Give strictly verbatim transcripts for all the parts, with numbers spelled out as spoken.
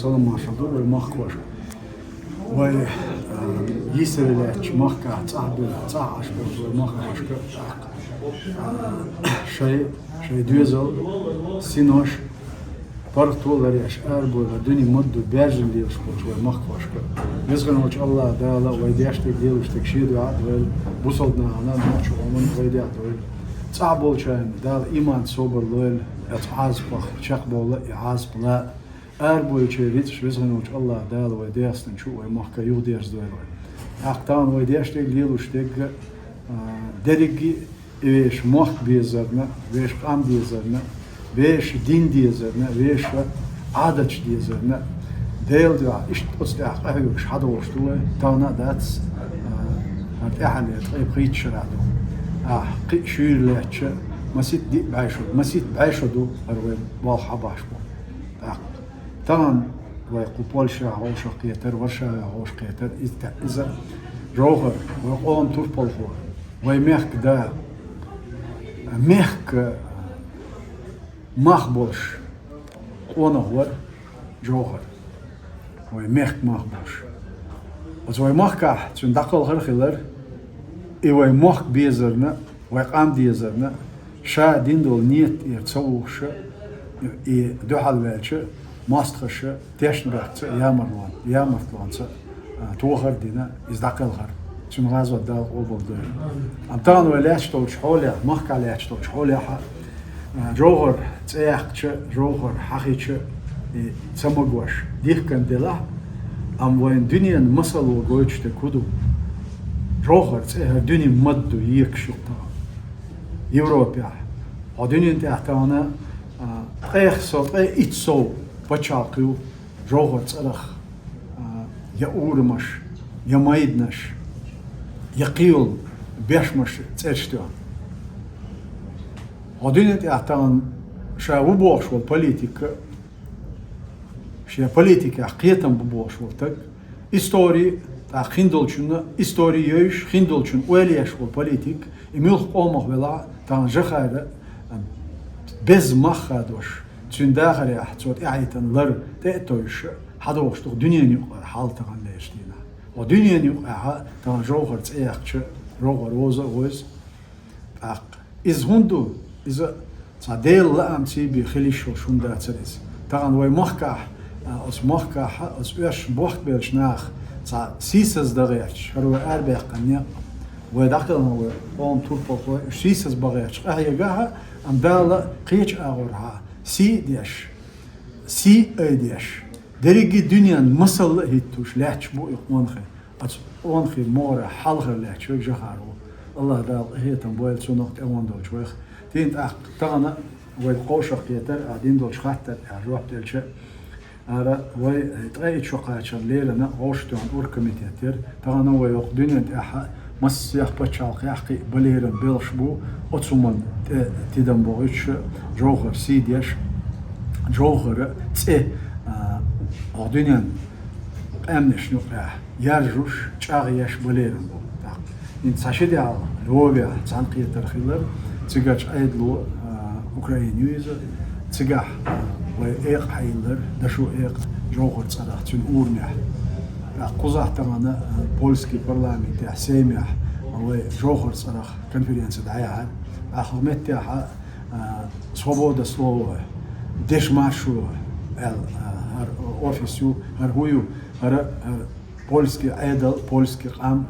Салам-маршалла ду вай махкахошка. Вай, а, йийсаре лаьттачу махкахь цӀахь бевлла, цӀахь Ӏаш болчу вай махкахошка, тӀаккха, а, шайн, шайн доьзал, синош, паргӀато ларъеш арабевлла, дуьне ма-дду баьржина лелаш болчу вай махкахошка. Везачу Аллах Дала вай деш дерг, лелаш дерг шен дуьхьа а дойла, бусалба нахана а, нохчийн къомана а пайде а дойла. ЦӀахь болчарна Дала иман, собар лойла, оцу Ӏазапах чекхбовла и Ӏазап, ла а. Арабевллачеран рицкъаш Везачу Аллах Дала вай ДегӀастана чу а, вай махка а юхадерзадойла вай. ТӀаккха тахана вай деш дерг, лелош дерг а, а, дерриге а и вешан мохк безарна, вешан къам дезарна, вешан дин дезарна, вешан Ӏадаташ дезарна, Делан дуьхьа иштта оцу тӀехь къахьоьгуш хьадогӀуш ду вай, тахана а дац, а, хӀара тӀаьххьарлера ткъе пхийтта шарахь ду. Ахь кхин а шуьйра лаьттача, масийтта диъ бӀе шо, масийтта бӀе шо ду хӀара вай болх хьабахьаш бу. ТӀаккха тахана вай кху Польшехь вовшахкхетар, Варшавехь вовшахкхетар, иза, иза Жовхар, вай къоман турпалхо, вай мехкан да, мехкан мах болуш къонах вара Жовхар, вай мехкан мах болуш. Оцу вай махкахь цуьнан дӀакхалхар а хилар, и вай мохк безарна, вай къам дезарна, ша дина долу нийят тӀера ца вухуш, и дуьхьал ваьлча, мостагӀаша тешнабехкаца а, ямартлон-, ямартлонца а, а, тохар а дина, иза дӀакхелхар. Цуьнан гӀазот Дала къобалдойла. Амма тахана вай лаьтташ долчу хьолехь, махкахь лаьтташ долчу хьолехь а, а, Жовхар цӀе яьккхича, Жовхар хьахича, и ца магош дихкина делахь а, амма вайна дуьненан масало гойтуш дерг хӀун ду? Жовхар цӀе хӀара дуьне ма-дду екаш ю тахана Европехь. Хьо дуьненна тӀехь тахана, а, ткъех сов, ткъе итт сов пачхьалкх ю Жовхар цӀарах, а, я урамаш, я майданаш, я кхин йолу бешмаш цӀераш тоьхна. Хьо дуьненна тӀехь тахана ша ву бохуш волу политик, шен политикехь кхетам бу бохуш волу стаг, истори, тӀаккха хиндолчунна истори йойуш, хиндолчунна ойла еш волу политик, и муьлхха къомах велахь а, тахана Жовхара, а, беза мах хадош, цуьнан дахарехь цо тӀаьхьийтина лар тӀе а товжуш, хьадогӀуш ду-кх дуьненан юкъара хьал таханлерчу дийнахь. Хьо дуьненан юкъахь а тахана Жовхар цӀе яьккхича, Жовхар вовза а вовза. ТӀаккха иза хӀунда ду? Иза цхьа Делан лаамций бен хила йиш йолуш хӀума дацара иза. Тахана вай махкахь, а, оцу махкахь а, оцу оьшшан бохкабеллачу наха цхьа сийсаз дан гӀерташ, хӀара вай арабаьккхина некъ, вай дӀакхелхина вай къоман турпалхой, уьш сийсаз бан гӀерташ къахьегахь а, амма Дала кхечу агӀорхьа сий а деш, сий а айдеш, дерриге а дуьненан масалла а хӀиттош лаьтташ бу и къонахий. Оцу къонахий могӀарехь хьалхара лаьтташ верг Жовхар ву. Аллах Дала къинхетам бойла цунах, тӀе ван долчу вайх. Тина тӀаккха тахана вай кховшахкхетар, ахь дина долчу хаттарна тӀехь жоп делча, ара вай ткъе итт шо кхачарна леррина вовшахтоьхна оргкомитет яра. Тахана вай хӀокху дуьненна тӀехь а массех пачхьалкхехь кхин а балеран белхаш бу, оцу хӀуманна тӀе тидам бохуьйтуш, Жовхар сий деш, Жовхара цӀе, а, хӀокху дуьненан къаьмнашна юкъахь яржуш, чӀагӀъеш балеран бу. ТӀаккха хӀинца цхьа ши де Львовехь цхьаьнакхетар хилар, цигарчу Ӏедало, а, Украина ю иза, цигахь, а, вай экъа хьайиллар, дашо экъа Жовхар цӀарах цуьнан урамехь. ТӀаккха кхузахь тахана, а, польский парламентехь, Сеймехь, а, вай Жовхар цӀарах конференци дӀаяьхьира. ТӀаккха меттехь, а, а, свобода слова, дешан маршо аьлла, а, хӀара офис ю, хӀара хӀун ю, хӀара, хӀара польский Ӏедал, польский къам,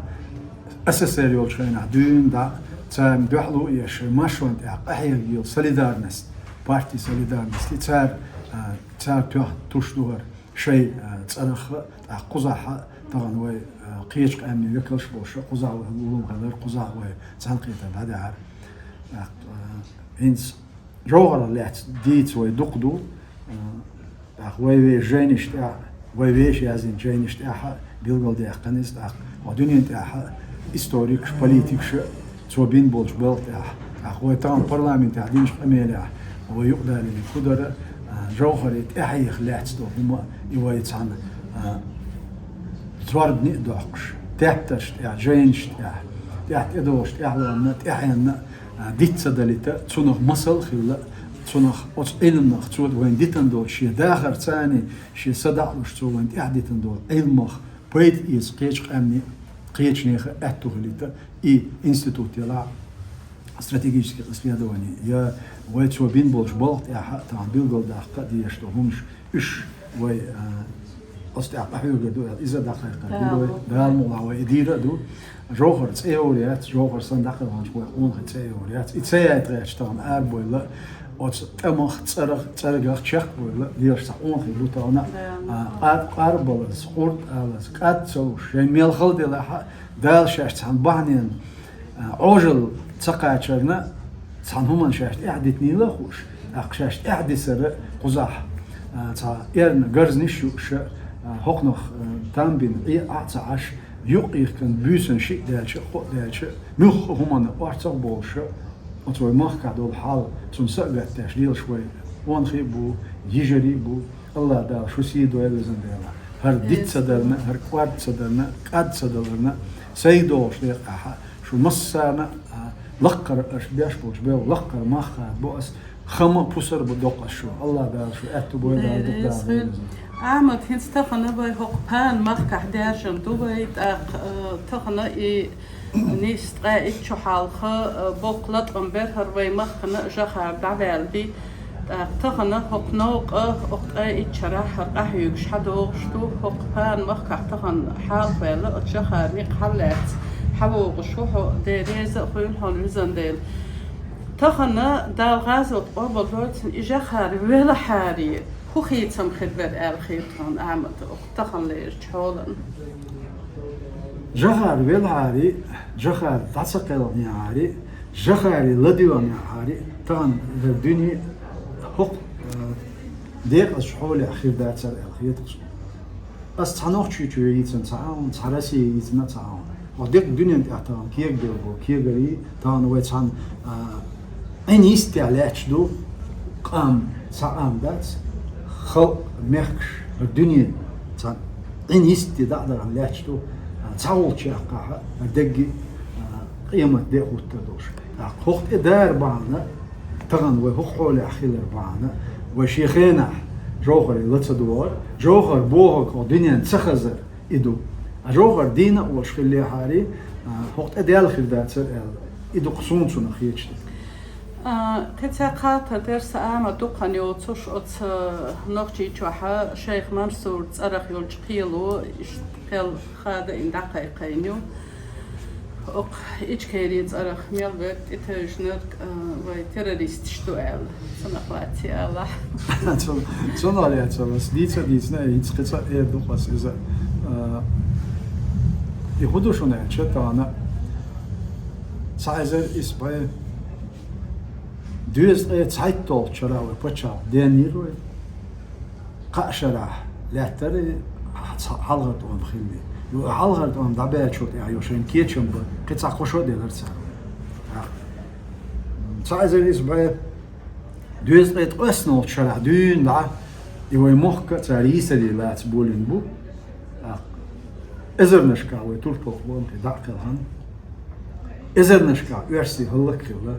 С С С Р йолчу хенахь дуьйна дӀа, царна дуьхьало а еш, шайн маршонна тӀехь къахьега йолу Солидарность, партия Солидарность, и цара, а, цара тоьхна туш ду хӀара шайн, а, цӀарах а, тӀаккха кхузахь а, тахана вай, а, кхечу къаьмнийн векалш а болуш, кхузахь вай гулам хилар, кхузахь вай цхьаьнакхетар дӀадаьхьира. ТӀаккха, а, хӀинца Жовхарах лаьцна дийца вай дукха ду, а, тӀаккха вай вешан жайнаш тӀехь, вай вешан яздина жайнаш тӀехь а билгалдаьккхина иза, тӀаккха хӀокху дуьненна тӀехь а историкаш, политикаш а цо бина болчу балха тӀехь. ТӀаккха вай тахана парламентехь динчу къамелехь вай юкъадалийнарг хӀун дара, а, Жовхаре тӀаьхьеха лаьцна долу хӀума, и вай цхьаьна, а, зорбане а доккхуш, тептарш тӀехь, жайнаш тӀехь, тӀехь тӀедогӀуш тӀаьхьалонна, тӀаьхьенна, а, диц ца далийта, цунах масал а хилла, Цунах, оцу Ӏилманах цо вайна дитина долу шен дахарца а, шен са дӀа а луш, цо вайна тӀаьхьа дитина долу Ӏилманах пайда эца кхечу къаьмнийн, кхечу нехан аьтто хилийта и институт, я стратегических исследований, я вай цо бина болчу балха тӀехь а тахана билгалдаккха а дезаш долу хӀуманаш, уьш вай, а, оцу тӀехь къахьоьгур ду аьлла, иза дӀакхайкхар ду вай. Дала мукъ лахь, вай и дийр а ду. Жовхар цӀе йогӀур яц, Жовхар санна дӀакхелхинчу вай къонахий цӀе йогӀур яц. И ца яйтархьама тахана арабевлла, оцу тӀамах, цӀарах, цӀергах чекхбевлла лелаш цхьа къонахий бу тахана, а, къа-, къарбалаза, къурд алаза, кӀад ца луш, шайн мел хала делахь а, Дала шаьш цхьана бахьанена, а, Ӏожалла ца кхачарна, цхьана хӀуманна шаьш тӀаьхьа дитинийла а хууш, тӀаккха шаьш тӀаьхьа дисар кхузахь, а, цхьа эрна гарзнаш юуш а, а, хӀокхунах, а, там бина Ӏе а ца Ӏаш, юкъ йихкина буьйсанна шиъ даьлча а, кхоъ даьлча а, муьлхха а хӀуманна орцах а болуш а, оцу вай махкахь долу хьал, цунна са а гатдеш лелаш вай къонахий а бу, йижарий а бу. АллахӀ Дала шу сий дойла, везан Дела. ХӀара диц ца дарна, хӀара кӀорд ца дарна, кӀад ца даларна, сайга догӀуш декъахь а, шу массарна а, лаккхара аша беш болчу бевлла лаккхара мах хадабо ас, хама а, пусар а бу доккха ас шу. АллахӀ Дала шу аьтту бойла, Дала дукха Дала везан. Ахьмад, хӀинца тахана вай хӀокху Пан махкахь даьржина ду вай, тӀаккха, э, тахана и нийса ткъе итт шо хьалха, э, боккха латкъам бира хӀара вай махкана а, Жохар дӀаваьлла ди. ТӀаккха тахана хӀокху новкъа, хӀокху ткъе итт шарахь хӀара къахьоьгуш хьадогӀуш ду, хӀокху Пан махкахь тахана хьалхаваьлла, оцу Жохара некъ хьаллаьцна хьавогӀуш ву хьо, Дела реза а хуьлда хьуна, везан Дела. Тахана Дала гӀазот къобалдойла цуьнан, и Жохар велахьара, хӀун хийцам хир дара аьлла хета хьуна, Ахьмад, хӀокху таханлерачу хьолана? Жохар велахьара, Жохар дӀа ца кхелхинехьара, Жохара ладоьгӀнехьара, тахана дара дуьне хӀокху, э, декъазчу хьолехь хир дацара аьлла хета суна. Ас цхьа Нохчийчоь йийцина ца Ӏа хьуна, цхьа Россия йийцина ца Ӏа хьуна. Хьо дерриг дуьнен тӀехь тахана кегабевлла болу кегарий, тахана вай цхьана, а, Ӏин йистехь лаьтташ ду, къам, цхьа къам дац, халкъ, мехкаш, дуьне цхьана Ӏин йисте дӀа а дахана лаьтташ ду, а, цхьа волчу яккхахь а, дерриге а, къемат де а хӀуттур долуш. ТӀаккха хӀокху тӀе дара бахьана, тахана вай хӀокху хьолехь хилар бахьана, вай шен хенахь Жовхаре ла ца догӀура, Жовхар бохург хӀокху дуьненна ца хазар и ду. А Жовхар дийна а волуш хиллехьара, а, хӀокху тӀе даьлла хир дацара аьлла, и ду-кх суна цунах хеташ дерг. А, кхин цхьа кхатар дара сан, Ахьмад, дукха хан йоцуш оцу Нохчийчохь Шайх Мансуран цӀарах йолчу кхело, иштта кхел хадийна дӀакхайкхийна ю. Оцу Ичкерин цӀарах мел верг тӀетевжинарг, а, вай террористаш ду аьлла. Цунах лаьцна алахь. Цу-, цунах лаьцна ас дийца а дийцина, хӀинца кхин цкъа а эр ду-кх ас иза. А, и хӀун ду шуна аьлча, тахана цхьа эзар исс бӀе дезткъе цхьайтталгӀачу шарахь вай пачхьалкх денйира вай. Кхаа шарахь лаьттара и хьалхара тӀом хилла. Ю, хьалхара тӀом дӀабаьллачул тӀаьхьа ю шайна кечам бан, кхин цхьа кхо шо а делира цара. Цхьа эзар исс бӀе дезткъе ткъоьсналгӀачу шарахь дуьйна дӀа и вай мохк а цара йийсаре лаца болийна бу. Эзарнашкахь вай турпалхой къонахий дӀа а кхелхина, эзарнашкахь оьрсий хӀаллакьхилла,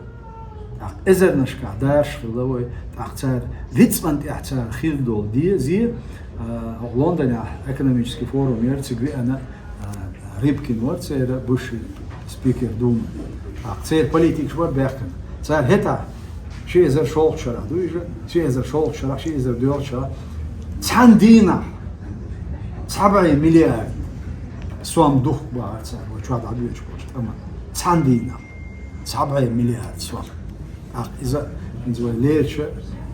тӀаккха эзарнашкахь дараш хилла вай, тӀаккха цара рицкъан тӀехь цара хир долу де-, зе, а, хӀокху Лондонехь экономический форум яра, цига веана, а, Рыбкин вара церан бывший спикер Думы. ТӀаккха церан политикаш бара баьхкина. Цара хӀетахь, ши эзар шолгӀачу шарахь ду иза, ши эзар шолгӀачу шарахь, ши эзар доьалгӀачу шарахь, цхьана дийнахь цхьа бӀе миллиард сом духку бахара цара, вай чохь дӀабоьдуш болчу тӀаман. Цхьана дийнахь цхьа бӀе миллиард сом. ТӀаккха иза, хӀинца вай лерча,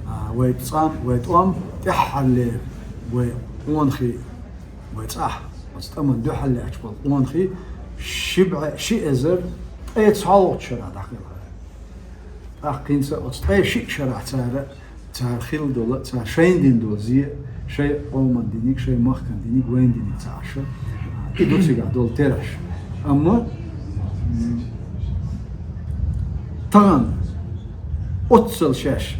а, вай цӀам, вай тӀом тӀаьххьарлера вай къонахий, вай цӀахь, оцу тӀаман дуьхьал лаьтташ болу къонахий ши бӀе, ши эзар ткъе цхьалгӀачу шарахь дӀакхелхира. ТӀаккха хӀинца оцу ткъе шиъ шарахь цара, цара хилла долу, цара шайна дина долу зе, шайн къоман диниг, шайн махкан диниг, вайна диниг ца Ӏаш, и ду цигахь долу терахьаш. Амма, м, тахана оццал шаьш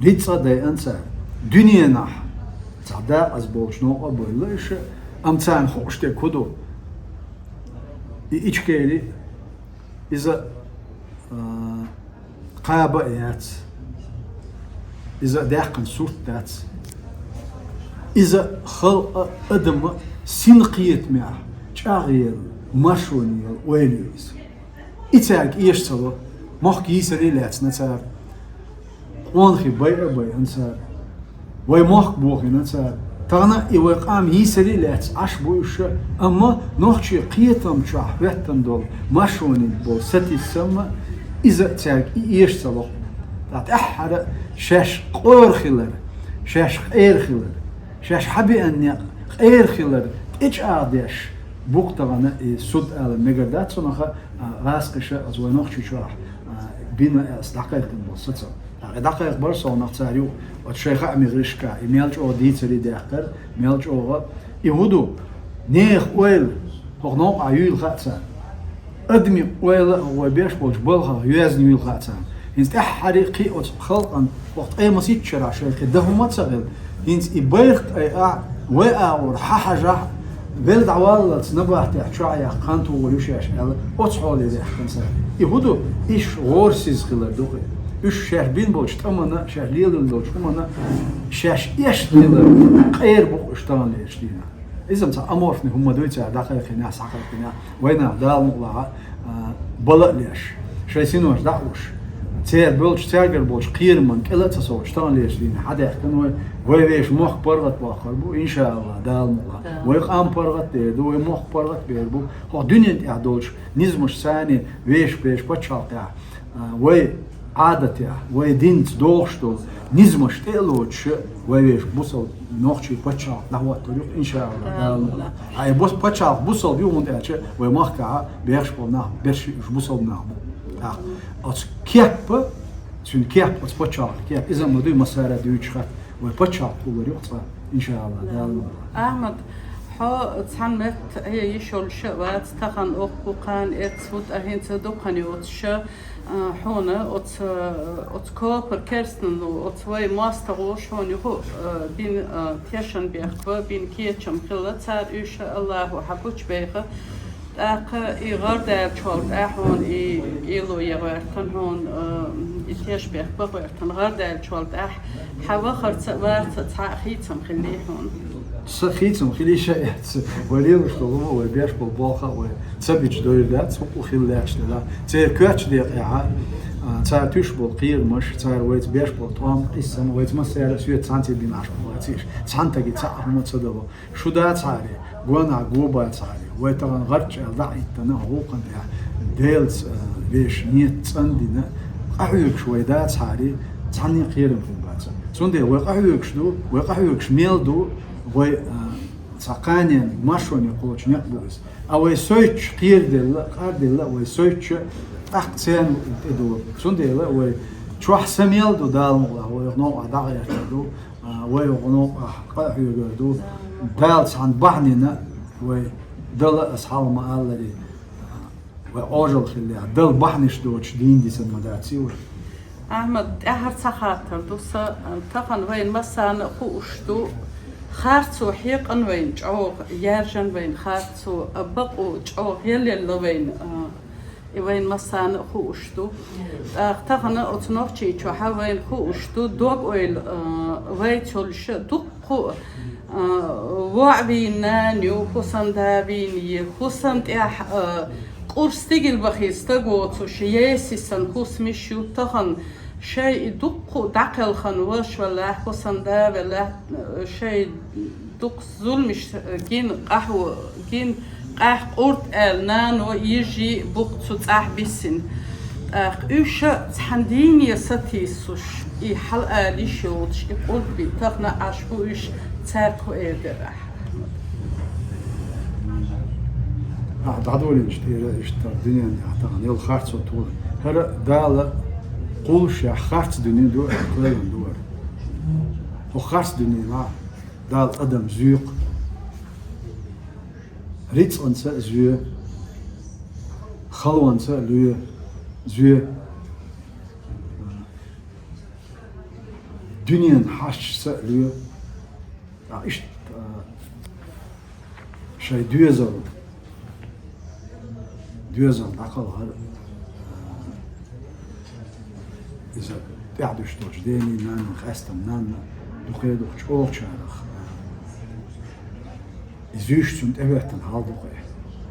рицкъа а дайъина цара, дуьненахь цхьа дакъаза болчу новкъа а бевлла уьш, амма царна хууш дерг хӀун ду? И Ичкери, иза, а, кхаба а яц. Иза даьккхина сурт дац. Иза халкъа, адама синкхетамехь чӀагӀъелла, маршоне йолу ойла ю иза. И цаьрга эша ца ло, мохк йийсаре а лаьцна цара, къонахий байа а байина цара, вай мохк бохийна цара. Тахана и вай къам йийсаре а лаьцна Ӏаш бу уьш, амма нохчийн кхетам чохь хӀоьттина долу, маршоне болу сатийсам а, иза цаьрга и эша ца ло. Ткъа тӀаьххьара шаьш къора хилар, шаьш къера хилар, шаьш хьабеана некъ къера хилар тӀечӀагӀдеш бу-кх тахана и суд ала мегар дац цунах, а, гӀазкхаша оцу вай Нохчийчохь, а, бина аьлла дӀакхайкхина болу сацам. ТӀаккха и дӀакхайкхабар совнах цара юкъа, оцу шайн хаамийн гӀирсашкахь, и мел чӀогӀа дийцаре даьккхира, мел чӀогӀа. И хӀун ду? Нехан ойла хӀокху новкъахь юйла хаьа царна. Адамийн ойла а вай беш болчу балхах йоьзна юйла хаьа царна. ХӀинца тӀаьххьара кхин а оцу халкъана хӀокху ткъе масийтта шарахь шайн кхин дан хӀума а ца хилла, хӀинца и байракх тӀе а, вай агӀор хьан хьажахь, велла дӀаваллалц набахтехь чохь яккха хан тухур ю шаьш аьлла, оцу хьоле вехкина цара. И хӀун ду? Уьш гӀорасиза хилар ду-кх и. Уьш шаьш бина болчу тӀамана, шаьш лелийна долчу хӀумана, шаьш эшна хилар къера бу-кх уьш таханлерчу дийнахь. Иза-м цхьа аморфный хӀума ма дуй цара дӀакхайкхинехь, схьакхайкхинехь. Вайнах, Дала мукъалахь, а, бала а леш, шайн синош дӀа а луш, церан болчу, цаьргара болчу кхераман кӀел а ца совцуш, таханлерчу дийнахь хьадаьхкина вай. Вай вешан мохк паргӀатбоккхур бу, иншааллахӀ, Дала мукъалахь. Вай къам паргӀатбер ду, вай мохк паргӀатбер бу. ХӀокху дуьнен тӀехь долчу низамаш санна вешан, вешан пачхьалкхехь, а, вай Ӏадатехь, вай динца догӀуш долу низамаш тӀе а лоцуш, вай вешан бусалба нохчийн пачхьалкх дӀахӀоттор ю-кх, иншааллахӀ, Дала мукъалахь. Ткъа и бус-, пачхьалкх бусалба ю, хӀунда аьлча вай махкахь бехаш болу нах берш уьш бусалба нах бу. ТӀаккха оцу кеппа, цуьнан кеп, оцу пачхьалкхан кеп, иза ма дуй массара а дуьйцуш хатта, вай пачхьалкх кхуллур ю-кх цкъа, иншааллахӀ, Дала мукъалахь. Ахьмад, хьо цхьана метта хье йиш йолуш а вац, тахана оккху кхана эццахь, хӀинца а дукха хан йоцуш а, а, хьуна оцу, оцу копар керстанан, оцу вай мостагӀаша хьуна юха а, а, бина, а, тешнабехк бина, кечам хилла, цара уьш а АллахӀа хьан гучубайха. ТӀаккха и гӀардаьллачул тӀаьхьа хьуна и, и ло ян гӀоьртина хьуна, а, и тешнабехк бан гӀоьртина, гӀардаьллачул тӀаьхьа хьан вахарца а, варца а цхьа а хийцам хиллий хьуна? Сан хийцам хиллий ша эцца. Вай лелош долу хӀума, вай беш болу болх а вай ца бича дойр дац, хӀуъа хилла лаьтташ делахь. Церан коьртачу декъехь а, цара туьйсуш болу кхерамаш, цара вайца беш болу тӀом, къийсам, вайца массара а соьца цхьаьнций бина Ӏаш ма бац уьш. Цхьана стаге цхьаъ хӀума ца дало. Шу дацахьара, гонах го бацахьара, вай тахана гӀарчӀ аьлла дӀа а хӀиттина, гӀуллакхан тӀехь Делаца, а, вешан нийят цӀандина, къахьоьгуш вай дацахьара, цхьанне а кхерам хир бац. Цундела вай къахьоьгуш ду, вай къахьоьгуш мел ду, вай, а, цхьа кханениг, маршоне кхочу некъ бу иза. А вай сойтуш кхераделла, къарделла а вай сойтуш, тӀаккха церан тӀе ду. Цундела вай чохь са мел ду, Дала мукъалахь, вай новкъахь дӀагӀертар ду, а, вай гӀо новкъахь къа а хьоьгур ду. Дала цхьана бахьанина вай дала аса хьал ма-аллара, вай Ӏожалла хиллехь, дала бахьанаш доцуш дийна дисина ма дац вай. Ахьмад, тӀаьхьара цхьа хаттар ду сан, тахана вайна массарна а хууш ду, харцо хьекъана вайна чӀогӀа, яьржина вайна харцо, а, бакъо чӀогӀа еллелла вайна, а, и вайна массарна а хууш ду. ТӀаккха тахана оцу Нохчийчохь а вайна хууш ду, дог-ойла, а, вайца йолуш а дуккха а, воӀ вийна нана ю, хӀусамда вийна я, хӀусам тӀехь, а, къура стигала бахийта стаг воцуш, есисан хӀусамаш ю, тахана шайн и дуккха а дӀакхелхина ваша велахь, хӀусамда велахь, а, шайн дуккха зуламаш, а, гина къахьо, гина къаьхьа къурд аьлла, нано, йижи букъ цу цӀахь бисина. ТӀаккха уьш а цхьана дийне сатийсуш, и хьал ала йиш йоцуш, и къурд бен тахана Ӏаш бу уьш, цаьрга хӀун эр дара ахь? Ахьа дӀадолийначу тӀера иштта дуьненна тӀехь тахана йолу харцо тухур. ХӀара Дала кхуллушехь харц дуьне ду, кхоьллина ду хӀара. ХӀокху харц дуьненахь Дала адам зоькху. Рицкъанца а зоь, халонца а лоь, зоь, дуьненан хьашташца а лоь. А, иштта, а, шайн доьзал, доьзал дӀакхалхар, а, иза тӀаьхьа дуьш долчу дена, нанна, къаьстина нанна дукха дукха чӀогӀачарах, а, и зуьйш цунна тӀехӀоьттина хьал дукха.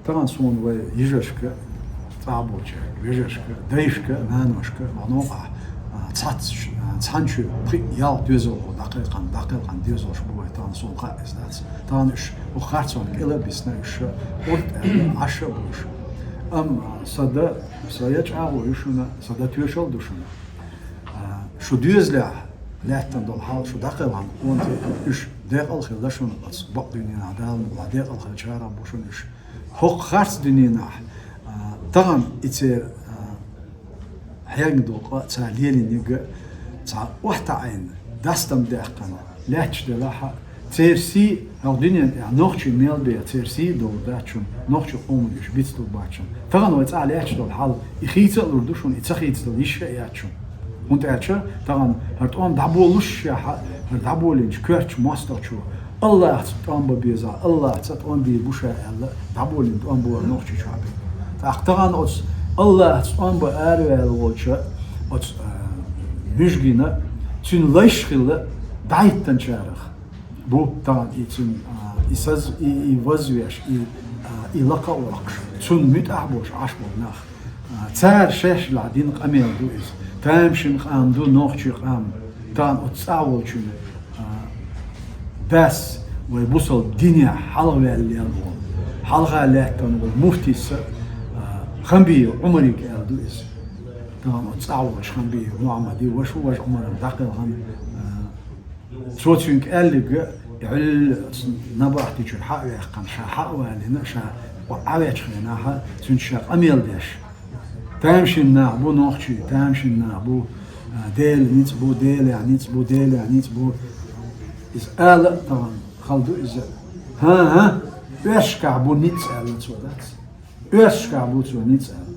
Тахана суна вай йижаршка, цӀахь болчаьрга, вежаршка, дайшка, наношка, ван новкъахь, а, цхьацца, а, цхьана чуьра пхи-ялх доьзалхо дӀакхелхина, дӀакхелхина доьзалш бу вай тахана суна хаьа иза дац. Тахана уьш оха харцонна кӀела а бисна, уьш урд аьлла, Ӏаш а бу уьш. Амма сан да, сан я чӀагӀо ю шуна, сан да тоьшалла ду шуна. А, шу доьзалехь лаьттина долу хьал, шу дӀакхелхина къонахий, уьш декъал хилла шуна оцу бакъ дуьненахь, Дала мукъ лахь, декъал хилчарах бу шуна уьш. ХӀокху харц дуьненахь, а, тахана и церан, а, хьегна долу къа цара лелийнарг а цхьа охьатаӀийна, дастам даьккхина, лаьтташ делахь а, церан сий, хӀокху дуьнен тӀехь нохчий мел бен церан сий а довр дац шуна, нохчийн къоман уьш бицдур бац шуна. Тахана вай цӀахь лаьтташ долу хьал, и хийца а лур ду шуна, и ца хийцадала йиш а яц шуна. ХӀунда аьлча тахана хӀара тӀом дӀаболуш а, хӀара дӀаболийначу коьртачу мостагӀчо, АллахӀца тӀом бан безахь, АллахӀца тӀом бийр бу ша аьлла, дӀаболийна тӀом бу хӀара Нохчийчохь бен. ТӀаккха тахана оцу АллахӀца тӀом бан араваьлла волчу оцу, а, муьжгина, цуьнан лайш хилла дӀахӀиттинчарах бу тахана и цуьнан, а, и саз-, и, и вазвеш, и, а, и лакха а воккхуш, цунна муьтӀахь а болуш Ӏаш болу нах. А, цара шаьш лахь дина къамел ду иза. Тамашийна къам ду, нохчийн къам. Тахана оцу цӀахь волчуьнан, а, дас вай бусалба динехь хьалхаваьлла лелла волу, хьалха лаьттина волу муфтис а, а, Хамбиев Ӏумариг аьлла ду иза. Тахана оцу цӀахь волчу Хамбиев Мухьаммадий ваша ву, важа Ӏумаран дӀакхелхина, а, Цо цуьнга аьлларг, и Ӏуьллу набахти чуьра хьа а ваьккхина, ша хьа а валийна, ша Ӏавечу хенахь, цуьнца ша къамел деш. Тамашийна нах бу нохчий, тамашийна нах бу, а, Делан ницкъ бу, Делехь ницкъ бу, Делехь ницкъ бу. Иза ала а тахана хала ду иза. ХӀан-хӀа, оьшшкахь бу ницкъ аьлла цо дац. Оьшшкахь бу цо ницкъ аьлла.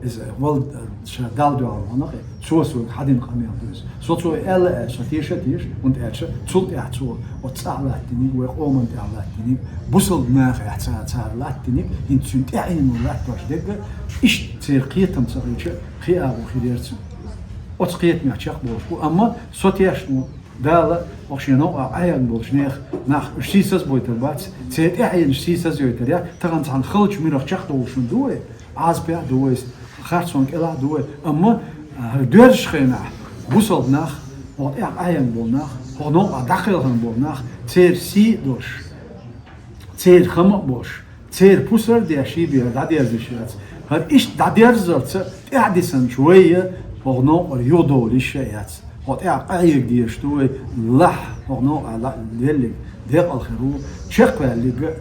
Иза вал, ша Далла дуьхьал вахана, цо соьга хьадина къамел ду иза. Со цо аьлла аьлча, со теша а теша, хӀунда аьлча цул тӀаьхьа цо оцу цӀахь латтийниг, вай къоман тӀехь латтийниг, бусалба нахехь ца-, цара латтийниг, хӀинца цуьнан тӀаьхьено латтош дерг а, иштта церан кхетам ца хилча, кхин агӀо хир яра цуьнан. Оцу кхетамехь чекхболуш бу, амма со тешна ву, Дала, хӀокху шен новкъахь Ӏехьарна болчу нехан нах уьш сийсаз а бойтар бац, церан тӀаьхьенаш сийсаз а йойтар яц, тахана цхьана халчу муьрах чекхдовлуш хӀума ду вай, Ӏазапехь а ду вай, харцонна кӀелахь а ду вай, амма, а, хӀара доьрзучу хенахь бусалба нах, хӀокху тӀехь Ӏехьарна болу нах, хӀокху новкъахь дӀакхелхина болу нах, церан сий а долуш, церан хама а болуш, церан пусар а деш, ший бен дӀадерзаш яц. ХӀара иштта дӀадерзалц тӀаьхьадисинчу вай а хӀокху новкъара юхадовлуш а яц. ХӀокху тӀехь къахьега дезаш ду вай, лахь хӀокху новкъахь ла-, леллиг декъал хир ву, чекхваьллиг а,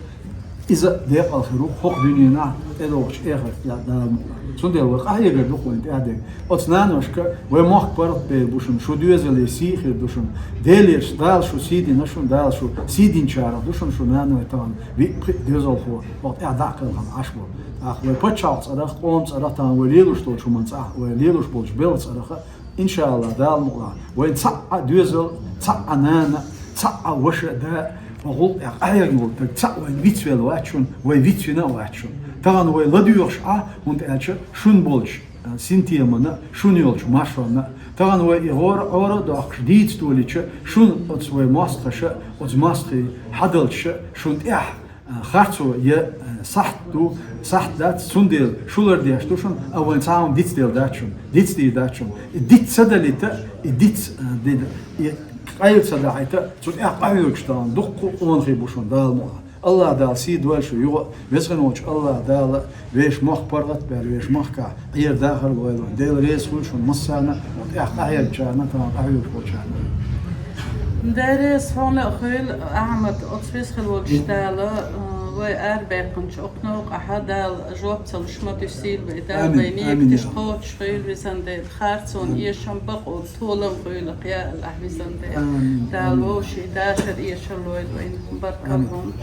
иза а декъал хир ву хӀокху дуьненахь, тӀедогӀучу эхартехь Дала мукъ лахь. Цундела вай къахьегар ду-кх вайна тӀаьхьадерг. Оцу наношка вай мохк паргӀатбер бу шуна, шу доьзале сий хир ду шуна. Делера Дала шу сий дина шуна, Дала шу сий динчарах ду шуна, шу наной тахана виъ-пхиъ доьзалхо, хӀокху тӀехь дӀа а кхелхина Ӏаш болу. ТӀаккха вай пачхьалкх цӀарах, къоман цӀарах, тахана вай лелош долчу хӀуманна цӀахь, вай лелош болчу белхан цӀарах а, иншаАллахӀ, Дала мукъ лахь, вайн цхьаъ а доьзал, цхьаъ а нана, цхьаъ а ваша а, да, хӀокху гӀуллакхехь къахьегна волу дерг цхьаъ вайна вицвелла вац шуна, вай вицвина а вац шуна. Тахана вай ладоьгӀуш Ӏа, хӀунда аьлча шуна болчу синтемана, шуна йолчу маршонна. Тахана вай и гӀора, гӀора а доккхуш дийца долийча, шуна оцу вай мостагӀаша, оцу мостагӀий хьадалчаша, шуна тӀехь, а, харцо я, а, сахьт ду, сахьт дац, цундела шу лардеш ду шуна, а вайн цхьа хӀума дицделла дац шуна, дицдийр дац шуна. И диц ца далийта, и диц, а, ди-, и къайла ца дахьийта, цу тӀехь къахьоьгуш тахана дуккха а къонахий бу шуна, Дала мукъ лахь. АллахӀ Дала сий дойла шу юха а, веза хинна волчу АллахӀ Дала вешан мохк паргӀат а баьлла, вешан махкахь Ӏер-дахар а лойла вайн. Дела реза хуьлда шуна массарна а, тӀехь къахьегначарна а, тахана къахьоьгуш болчарна а. Дела реза хьуна а хуьлда, Ахьмад, оцу веза хинна волчу Дала, а, вай арабаьккхинчу оцу новкъахь Дала жоп ца луш ма дуьсийла вай. Дала вайн нигаташ кхочуш хуьлда, везан Дела, харцонан эшам, бакъонан толам хуьлда-кх, я АллахӀ, везан Дела. Дала вовшийн дашар, эшар лойла вайна. Баркалла хьуна.